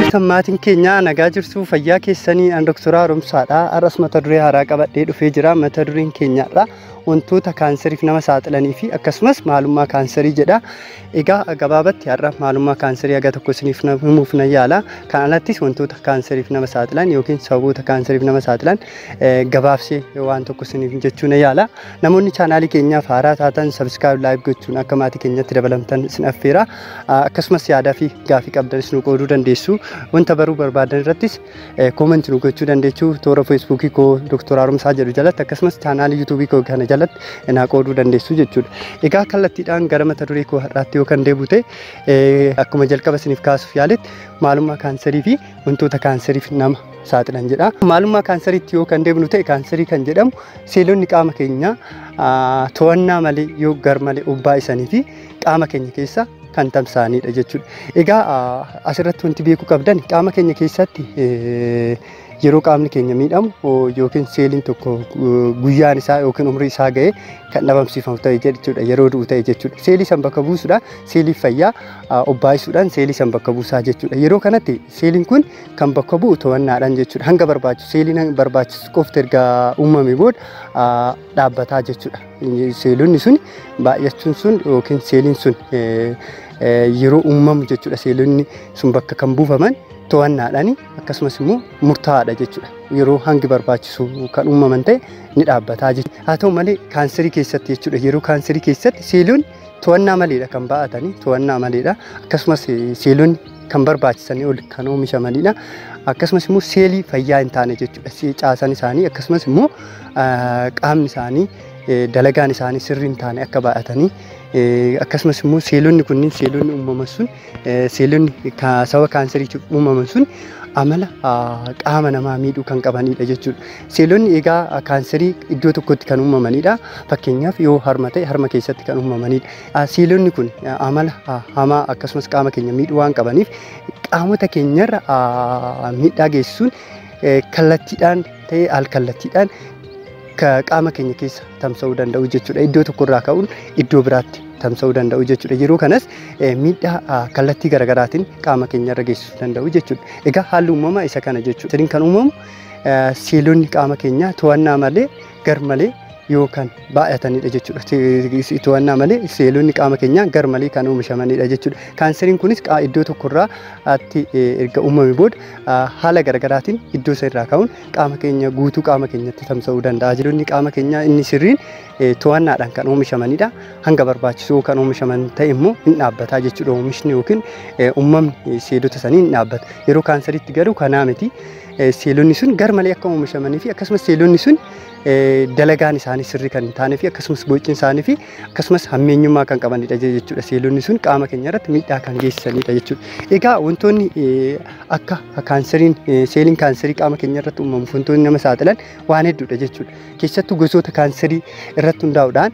Jirtan maatiin keenya nagaa jirtu, fayyaa keessanii? An Doktora Haaromsaadha. Har'as mata duree haaraa qabadhee dhufee jira. Mata dureen keenyarra wantoota kaanseriif nama saaxilanii fi akkasumas maalummaa kaanserii jedha. Egaa gabaabatti har'a maalummaa kaanserii haga tokko isiniif himuuf nan yaala. Kan alattis wantoota kaanseriif nama saaxilan yookiin sababoota kaanseriif nama saaxilan gabaabsee waan tokko isiniif jechuu nan yaala. Namoonni chaanaalii keenyaaf haaraa taatan subscribe, like gochuun akka maatii keenyatti dabalamtan isin affeera. Akkasumas yaadaa fi gaafii qabdanis nu qooduu dandeessu. Wanta baruu barbaadan irrattis comment nu gochuu dandeessu. Toora Feesbuukii koo Doktor Haaromsaa jedhu jalatti, akkasumas chaanaalii Yuutuubii koo kana jalatti naa qooduu dandeessu jechuudha. Egaa kallattiidhaan gara mata duree koo har'aatti yoo kan deebi'u ta'e, akkuma jalqaba isiniif kaasuuf yaaletti, maalummaa kaanserii fi wantoota kaanseriif nama saaxilan jedha. Maalummaa kaanseriitti yoo kan deebinu ta'e, kaanserii kan jedhamu seelonni qaama keenyaa to'annaa malee yoo gar malee obbaa'isanii fi qaama keenya keessa kan tamsa'anidha jechuudha. Egaa asirratti wanti beekuu qabdan, qaama keenya keessatti yeroo qaamni keenya miidhamu yookiin seeliin tokko guyyaan isaa yookiin umrii isaa ga'ee kan dhabamsiifamu ta'e jechuudha. Yeroo du'u ta'e jechuudha. Seelii san bakka buusuudhaan, seelii fayyaa obbaayisuudhaan seelii san bakka buusaa jechuudha. Yeroo kanatti seeliin kun kan bakka bu'u to'annaadhaan jechuudha. Hanga barbaachisu, seeliin barbaachisu qofti erga uumame booda dhaabbataa jechuudha. Seelonni sun baay'achuun sun yookiin seeliin sun yeroo uumamu jechuudha. Seelonni sun bakka kan buufaman to'annaadhaan, akkasumas immoo murtaa'aadha jechuudha. Yeroo hangi barbaachisu kan uumaman ta'e ni dhaabbataa jechuudha. Haa ta'u malee kaanserii keessatti jechuudha, yeroo kaanserii keessatti seelonni to'annaa maleedha kan ba'atanii, to'annaa maleedha. Akkasumas seelonni kan barbaachisanii ol kan oomishamanidha. Akkasumas immoo seelii fayyaa hin taane jechuudha. Caasaan isaanii akkasumas immoo qaamni isaanii, dalagaan isaanii sirrii hin taane akka baay'atanii, akkasumas immoo seelonni kunniin, seelonni uumaman sun, seelonni sababa kaanseriitiif uumaman sun amala qaama namaa miidhuu kan qabanidha jechuudha. Seelonni egaa kaanserii iddoo tokkotti kan uumamanidha. Fakkeenyaaf yoo harma ta'e, harma keessatti kan uumamanidha. Seelonni kun amala hamaa akkasumas qaama keenya miidhuu waan qabaniif, qaamota keenyarra miidhaa geessisuun kallattiidhaan ta'ee al kallattiidhaan qaama keenya keessa tamsa'uu danda'u jechuudha. Iddoo tokkorraa ka'uun iddoo biraatti tamsa'uu danda'u jechuudha. Yeroo kanas miidhaa kallattii garaagaraatiin qaama keenya irra geessisuu danda'u jechuudha. Egaa haalli uumamaa isa kana jechuudha. Siriin kan uumamu seelonni qaama keenyaa to'annaa malee gar malee yoo kan baay'atanidha jechuudha. To'annaa malee seelonni qaama keenyaa gar malee kan oomishamanidha jechuudha. Kaanseriin kunis iddoo tokkorraa atti erga uumame booda haala garaagaraatiin iddoo isa irraa ka'uun qaama keenya guutuu qaama keenyatti tamsa'uu danda'a. Seelonni qaama keenyaa inni sirriin to'annaadhaan kan oomishamanidha. Hanga barbaachisu kan oomishaman ta'e immoo hin dhaabbataa jechuudha. Oomishni yookiin uumamni seelota sanii hin dhaabbata. Yeroo kaanseriitti garuu kanaa miti. Seelonni sun gar malee akka oomishamanii fi akkasumas seelonni sun dalagaan isaanii sirrii kan hin taanee fi akkasumas bocni isaanii fi akkasumas hammeenyummaa kan qabanidha jechuudha. Seelonni sun qaama keenya irratti miidhaa kan geessisanidha jechuudha. Egaa wantoonni akka kaanseriin, seeliin kaanserii qaama keenya irratti uumamu, wantoonni nama saaxilan waan hedduudha jechuudha. Keessattuu gosoota kaanserii irratti hundaa'uudhaan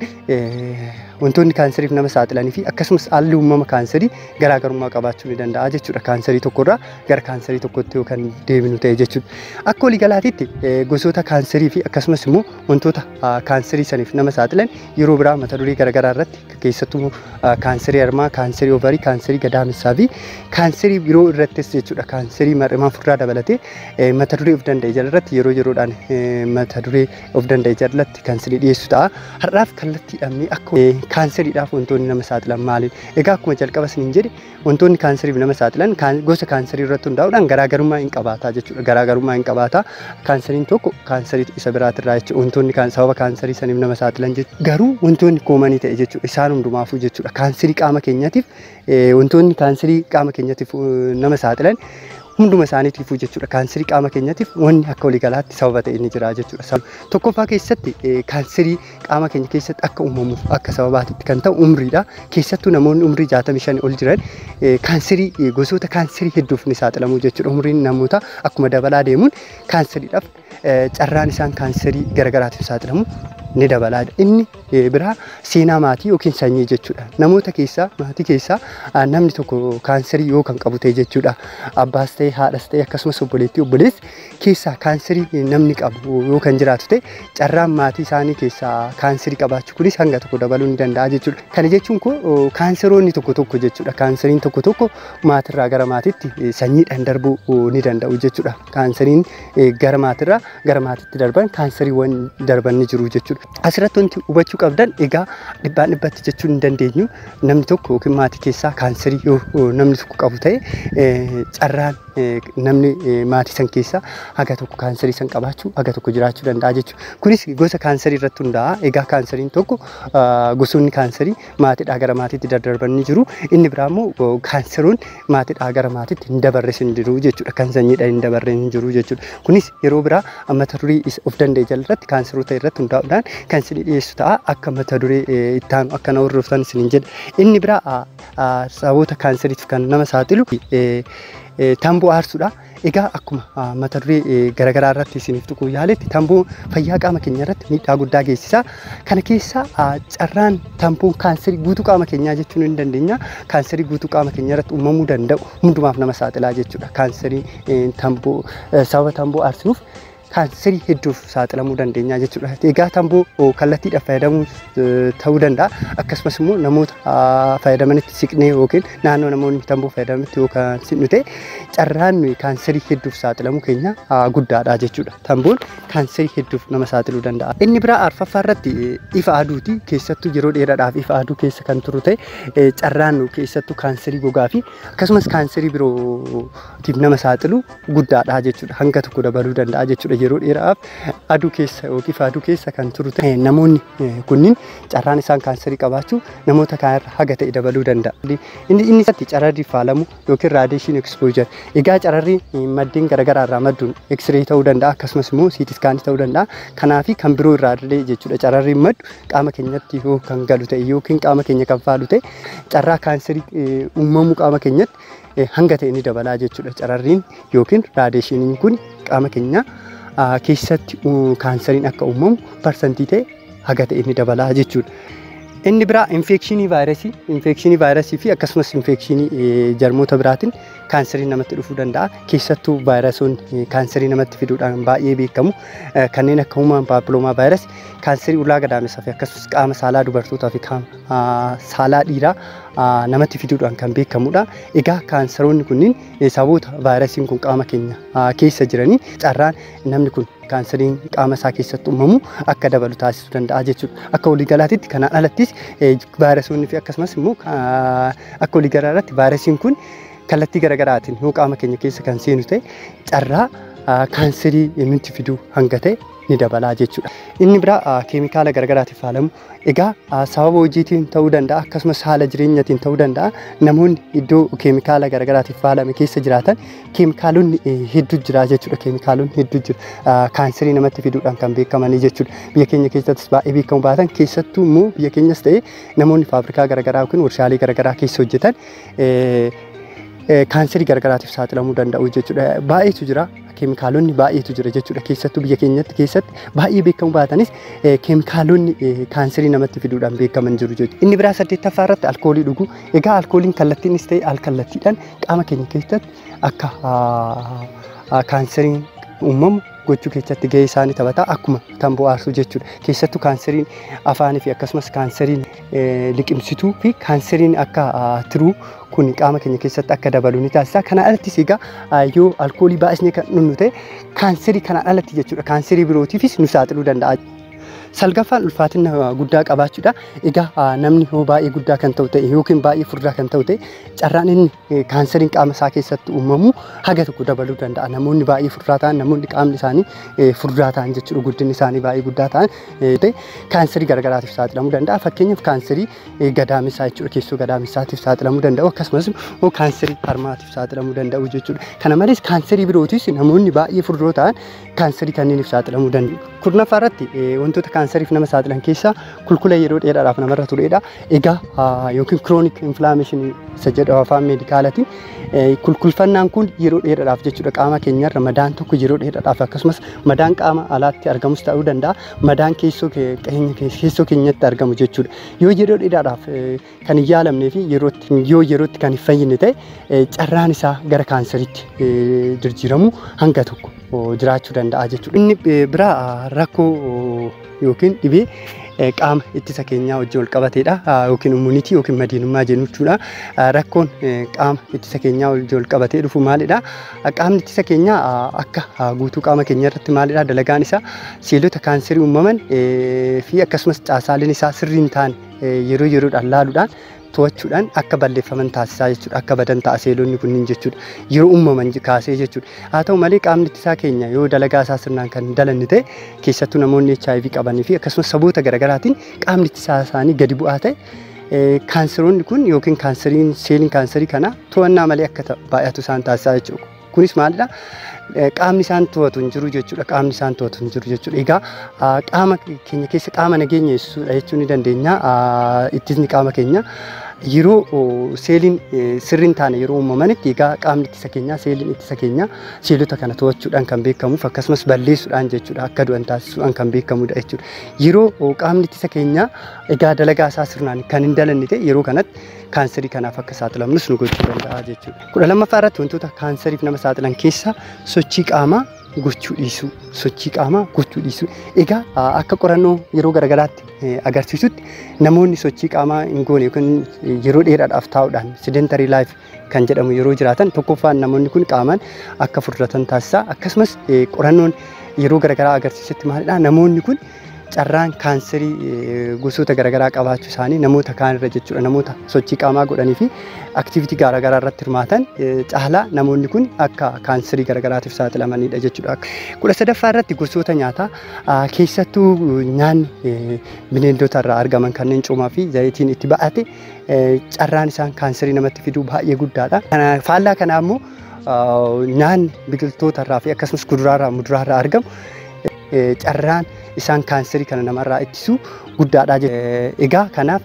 wantoonni kaanseriif nama saaxilanii fi akkasumas haalli uumama kaanserii garaagarummaa qabaachuu ni danda'a jechuudha. Kaanserii tokkorraa gara kaanserii tokkotti yoo kan deebinu ta'e jechuudha. Akka waliigalaatitti gosoota kaanserii fi akkasumas immoo wantoota kaanserii saniif nama saaxilan yeroo biraa mata duree garaagaraa irratti, keessattuu kaanserii harmaa, kaanserii ovarii, kaanserii gadaamessaa fi kaanserii biroo irrattis jechuudha. Kaanserii mar'imaan furdaa dabalatee mata duree of danda'e jalatti, yeroo yeroodhaan mata duree of danda'e jalatti kan isinii dhiyeessu ta'a. Har'aaf kallattiidhaan akka kaanseriidhaaf wantoonni nama saaxilan maali? Egaa akkuma jalqaba isiniin jedhe, wantoonni kaanseriif nama saaxilan gosa kaanserii irratti hundaa'uudhaan garaagarummaa hin qabaataa jechuudha. Garaagarummaa hin qabaataa. Kaanseriin tokko kaanserii isa biraatirraa jechuudha. Wantoonni sababa kaanserii saniif nama saaxilan jechuudha. Garuu wantoonni common ta'e jechuudha. Isaan hundumaafuu jechuudha. Kaanserii qaama keenyaatiif, wantoonni kaanserii qaama keenyaatiif nama saaxilan hunduma isaaniitiifuu jechuudha. Kaanserii qaama keenyaatiif wanni akka waliigalaatti sababa ta'e ni jira jechuudha. Tokkoffaa keessatti kaanserii qaama keenya keessatti akka uumamuuf akka sababaatitti kan ta'u umriidha. Keessattuu namoonni umrii 65 ol jiran kaanserii, gosoota kaanserii hedduuf ni saaxilamu jechuudha. Umriin namoota akkuma dabalaa deemuun kaanseriidhaaf carraan isaan kaanserii garagaraatiif saaxilamu ni dabala. Inni biraa seenaa maatii yookiin sanyii jechuudha. Namoota keessaa, maatii keessaa namni tokko kaanserii yoo kan qabu ta'e jechuudha. Abbaas ta'e, haadhas ta'e, akkasumas obboleettii, obboleessi keessaa kaanserii namni qabu yoo kan jiraatu ta'e, carraan maatii isaanii keessaa kaanserii qabaachuu kunis hanga tokko dabaluu ni danda'a jechuudha. Kana jechuun koo kaanseroonni tokko tokko jechuudha. Kaanseriin tokko tokko maatirraa gara maatiitti sanyiidhaan darbuu ni danda'u jechuudha. Kaanseriin gara maatirraa gara maatiitti darban, kaanseriiwwan darban ni jiru jechuudha. Asirratti wanti hubachuu qabdan, egaa dhibbaan dhibbatti jechuu hin dandeenyu, namni tokko yookiin maatii keessaa kaanserii yoo namni tokko qabu ta'e, carraan namni maatii san keessaa haga tokko kaanserii san qabaachuu haga tokko jiraachuu danda'a jechuudha. Kunis gosa kaanserii irratti hundaa'a. Egaa kaanseriin tokko, gosoonni kaanserii maatiidhaa gara maatiitti daddarban ni jiru. Inni biraa immoo kaanseroon maatiidhaa gara maatiitti hin dabarres hin jiru jechuudha. Kan sanyiidhaan hin dabarre hin jiru jechuudha. Kunis yeroo biraa mata duree of danda'e jalatti kaanseroota irratti hundaa'uudhaan kan isin dhiyeessu ta'a. Akka mata duree itti aanu akka na hordoftan isiniin jedha. Inni biraa sababoota kaanseriif kan nama saaxilu tamboo aarsuudha. Egaa akkuma mata duree garaagaraa irratti isiniif tuquu yaaletti, tamboo fayyaa qaama keenya irratti miidhaa guddaa geessisa. Kana keessa carraan tamboon kaanserii guutuu qaama keenyaa jechuun ni dandeenya. Kaanserii guutuu qaama keenya irratti uumamuu danda'u hundumaaf nama saaxilaa jechuudha. Kaanserii tamboo, sababa tamboo aarsinuuf kaanserii hedduuf saaxilamuu dandeenya jechuudha. Egaa tamboo kallattiidhaan fayyadamuu ta'uu danda'a. Akkasumas immoo namoota fayyadamanitti siqnee yookiin naannoo namoonni tamboo fayyadamanitti yookaan siqnu ta'e, carraan nuyi kaanserii hedduuf saaxilamuu keenya guddaadha jechuudha. Tamboon kaanserii hedduuf nama saaxiluu danda'a. Inni biraa arfaffaa irratti ifa aduuti. Keessattuu yeroo dheeraadhaaf ifa aduu keessa kan turu ta'e, carraan nu keessattuu kaanserii gogaa fi akkasumas kaanserii birootiif nama saaxilu guddaadha jechuudha. Hanga tokko dabaluu danda'a jechuudha. Yeroo dheeraaf aduu keessa yookiin ifa aduu keessa kan turu ta'e, namoonni kunniin carraan isaan kaanserii qabaachuu namoota kaanirra haga ta'e dabaluu danda'a. Inni isatti cararri faalamu yookiin radiation exposure. Egaa cararri maddeen garaagaraa irraa madduun X-ray ta'uu danda'a, akkasumas immoo CT scan ta'uu danda'a. Kanaafi kan biroo irraa illee jechuudha. Cararri maddu qaama keenyatti yoo kan galu ta'e yookiin qaama keenya kan faalu ta'e, carraa kaanserii uumamuu qaama keenyatti hanga ta'e ni dabalaa jechuudha. Cararriin yookiin radiationiin kun qaama keenya keessatti kaanseriin akka uumamu parsantii ta'e haga ta'e ni dabalaa jechuudha. Inni biraa infekshinii vaayirasii, infekshinii vaayirasii fi akkasumas infekshinii jarmoota biraatiin kaanseriin namatti dhufuu danda'a. Keessattuu vaayirasoonni kaanserii namatti fiduudhaan baay'ee beekamu kanneen akka human papilloma virus kaanserii ulaa gadaamessaa fi akkasumas qaama saalaa dubartootaa fi qaama saalaa dhiiraa namatti fiduudhaan kan beekamudha. Egaa kaanseroonni kunniin sababoota vaayirasiin kun qaama keenya keessa jiranii carraan namni kun kaanseriin qaama isaa keessatti uumamu akka dabalu taasisuu danda'a jechuudha. Akka waliigalaatitti kanaan alattis vaayirasoonni fi akkasumas immoo akka waliigalaatti vaayirasiin kun kallattii garaagaraatiin yoo qaama keenya keessa kan seenu ta'e, carraa kaanserii nutti fiduu hanga ta'e ni dabalaa jechuudha. Inni biraa keemikaala garaagaraatiif faalamu. Egaa sababa hojiitiin ta'uu danda'a, akkasumas haala jireenyaatiin ta'uu danda'a. Namoonni iddoo keemikaala garaagaraatiif faalame keessa jiraatan, keemikaalonni hedduu jira jechuudha. Keemikaalonni hedduu jira. Kaanserii namatti fiduudhaan kan beekamanii jechuudha. Biyya keenya keessattis baay'ee beekamu baatan, keessattuu immoo biyya keenyas ta'e namoonni faabrikaa garaagaraa yookiin warshaalee garaagaraa keessa hojjetan kaanserii garaagaraatiif saaxilamuu danda'u jechuudha. Baay'eetu jira. Keemikaalonni baay'eetu jira jechuudha. Keessattuu biyya keenyatti keessatti baay'ee beekamu baatanis, keemikaalonni kaanserii namatti fiduudhaan beekaman jiru jechuudha. Inni biraa saddeettaffaa irratti alkoolii dhuguu. Egaa alkooliin kallattiinis ta'e alkallattiidhaan qaama keenya keessatti akka kaanseriin uumamu gochuu keessatti gahee isaanii taphata, akkuma tamboo aarsuu jechuudha. Keessattuu kaanseriin afaanii fi akkasumas kaanseriin liqimsituu fi kaanseriin akka tiruu kun qaama keenya keessatti akka dabalu ni taasisa. Kanaan alattis egaa yoo alkoolii baay'isnee kan dhugnu ta'e, kaanserii kanaan alatti jechuudha. Kaanserii birootiifis nu saaxiluu danda'a. Salgaffaan ulfaatina guddaa qabaachuudha. Egaa namni yoo baay'ee guddaa kan ta'u ta'e yookiin baay'ee furdaa kan ta'u ta'e, carraan inni kaanseriin qaama isaa keessatti uumamu haga tokko dabaluu danda'a. Namoonni baay'ee furdaa ta'an, namoonni qaamni isaanii furdaa ta'an jechuudha, guddinni isaanii baay'ee guddaa ta'an kaanserii garaagaraatiif saaxilamuu danda'a. Fakkeenyaaf kaanserii gadaamessaa jechuudha, keessoo gadaamessaatiif saaxilamuu danda'u, akkasumas immoo kaanserii harmaatiif saaxilamuu danda'u jechuudha. Kana malees kaanserii birootis namoonni baay'ee furdoo ta'an kaanserii kanneeniif saaxilamuu danda'u. 10ffaa irratti wantoota kaanseriif nama saaxilan keessaa kulkula yeroo dheeraadhaaf namarra turedha. Egaa yookiin chronic inflammation isa jedhu afaan meedikaalatiin kulkulfannaan kun yeroo dheeraadhaaf jechuudha. Qaama keenyarra madaan tokko yeroo dheeraadhaaf akkasumas madaan qaama alaatti argamus ta'uu danda'a. Madaan keessoo keenyatti argamu jechuudha. Yoo yeroo dheeraadhaaf kan hin yaalamnee fi yoo yerootti kan hin fayyine ta'e carraan isaa gara kaanseriitti jijjiiramu hanga tokko jiraachuu danda'a jechuudha. Inni biraa rakkoo yookiin dhibee qaama ittisa keenyaa wajjin wal qabateedha yookiin immuunitii yookiin madiinummaa jennu jechuudha. Rakkoon qaama ittisa keenyaa wajjin wal qabatee dhufu maalidha? Qaamni ittisa keenyaa akka guutuu qaama keenya irratti maalidha? Dalagaan isaa seelota kaanserii uumaman fi akkasumas caasaaleen isaa sirrii hin taane yeroo yeroodhaan laaluudhaan to'achuudhaan akka balleeffaman taasisaa jechuudha. Akka badan ta'a seelonni kunniin jechuudha. Yeroo uumaman kaasee jechuudha. Haa ta'u malee qaamni ittisaa keenya yoo dalagaa isaa sirnaan kan hin dalanne ta'e keessattuu namoonni HIV qabanii fi akkasumas saboota garaagaraatiin qaamni ittisaa isaanii gadi bu'aa ta'e kaanseroonni kun yookiin kaanseriin seeliin kaanserii kana to'annaa malee akka baay'atu isaan taasisaa jechuudha. Kunis maalidha? Qaamni isaan to'atu hin jiru jechuudha. Qaamni isaan to'atu hin jiru jechuudha. Egaa qaama keenya keessa qaama nageenya eegsisuudha jechuu ni dandeenya. Ittisni qaama keenya yeroo seeliin sirrii hin taane yeroo uumamanitti egaa qaamni ittisa keenyaa seeliin ittisa keenyaa seelota kana to'achuudhaan kan beekamuuf akkasumas balleessuudhaan jechuudha akka du'an taasisuudhaan kan beekamudha jechuudha. Yeroo qaamni ittisa keenyaa egaa dalagaa isaa sirnaan kan hin dalanne ta'e yeroo kanatti kaanserii kanaaf akka saaxilamnus nu gochuu danda'a jechuudha. 12ffaa irratti wantoota kaanseriif nama saaxilan keessaa sochii qaamaa gochuu dhiisuu. Sochii qaamaa gochuu dhiisuu. Egaa akka qorannoo yeroo garagaraatti agarsiisutti namoonni sochii qaamaa hin goone yookiin yeroo dheeraadhaaf taa'uudhaan sedentary life kan jedhamu yeroo jiraatan tokkoffaan namoonni kun qaamaan akka furdatan taasisa. Akkasumas qorannoon yeroo garagaraa agarsiisutti maalidha? Namoonni kun carraan kaanserii gosoota garagaraa qabaachuu isaanii namoota kaanirra jechuudha. Namoota sochii qaamaa godhanii fi aktivitii garaagaraa irratti hirmaatan caalaa namoonni kun akka kaanserii garagaraatiif saaxilamanidha jechuudha. 13ffaa irratti gosoota nyaataa keessattuu nyaanni bineeldota irraa argaman kanneen coomaa fi zayitiin itti ba'ate carraan isaan kaanserii namatti fiduu baay'ee guddaadha. Faallaa kanaa immoo nyaanni biqiltoota irraa fi akkasumas kuduraarraa muduraarraa argamu carraan isaan kaanserii kana namarraa ittisuu guddaadha. Egaa kanaaf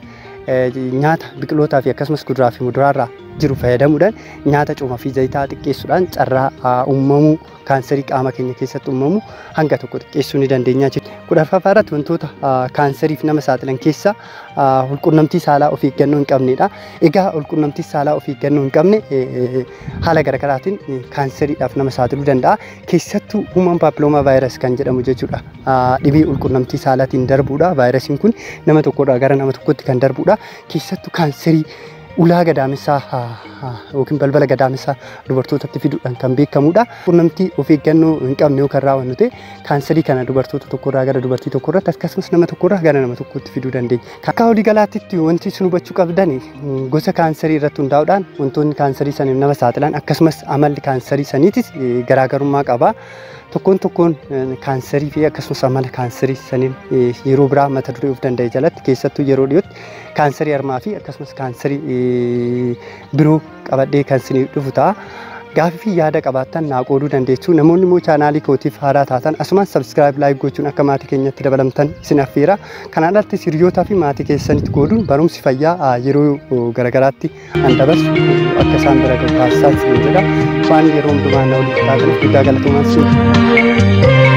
nyaata biqilootaa fi akkasumas kuduraa fi muduraarraa jiru fayyadamuudhaan nyaata coomaa fi zayitaa xiqqeessuudhaan carraa uumamuu kaanserii qaama keenya keessatti uumamu hanga tokko xiqqeessuu ni dandeenya jechuudha. 14ffaa irratti wantoota kaanseriif nama saaxilan keessaa walqunnamtii saalaa of eeggannoo hin qabnedha. Egaa walqunnamtii saalaa of eeggannoo hin qabne haala garaagaraatiin kaanseriidhaaf nama saaxiluu danda'a. Keessattuu human papilloma vaayirasii kan jedhamu jechuudha. Dhibee walqunnamtii saalaatiin darbuudha. Vaayirasiin kun nama tokkorraa gara nama tokkotti kan darbuudha. Keessattuu kaanserii ulaa gadaamessaa yookiin balbala gadaamessaa dubartootatti fiduudhaan kan beekamudha. Qunnamtii of eeggannoo hin qabne yoo kan raawwannu ta'e kaanserii kana dubartoota tokkorraa gara dubartii tokkorratti akkasumas nama tokkorraa gara nama tokkotti fiduu dandeenya. Akka walii galaatti wanti isin hubachuu qabdan gosa kaanserii irratti hundaa'uudhaan wantoonni kaanserii saniif nama saaxilan akkasumas amalli kaanserii saniitis garaagarummaa qaba. Tokkoon tokkoon kaanserii fi akkasumas amala kaanserii saniin yeroo biraa mata duree of danda'e jalatti keessattuu yeroo dhiyootti kaanserii harmaa fi akkasumas kaanserii biroo qabadhee kan isiniif dhufu ta'a. Gaaffii fi yaada qabaattan naa qooduu dandeessu. Namoonni immoo chaanaalii kootiif haaraa taatan asumaan subscribe like gochuun akka maatii keenyatti dabalamtan isin affeera. Kanaan alattis hiriyootaa fi maatii keessanitti qooduun barumsi fayyaa yeroo garagaraatti an dabarsu akka isaan bira gahu taasisaa isin jedha. Waan yeroo hundumaa na waliin taataniif guddaa galatoomaa isin.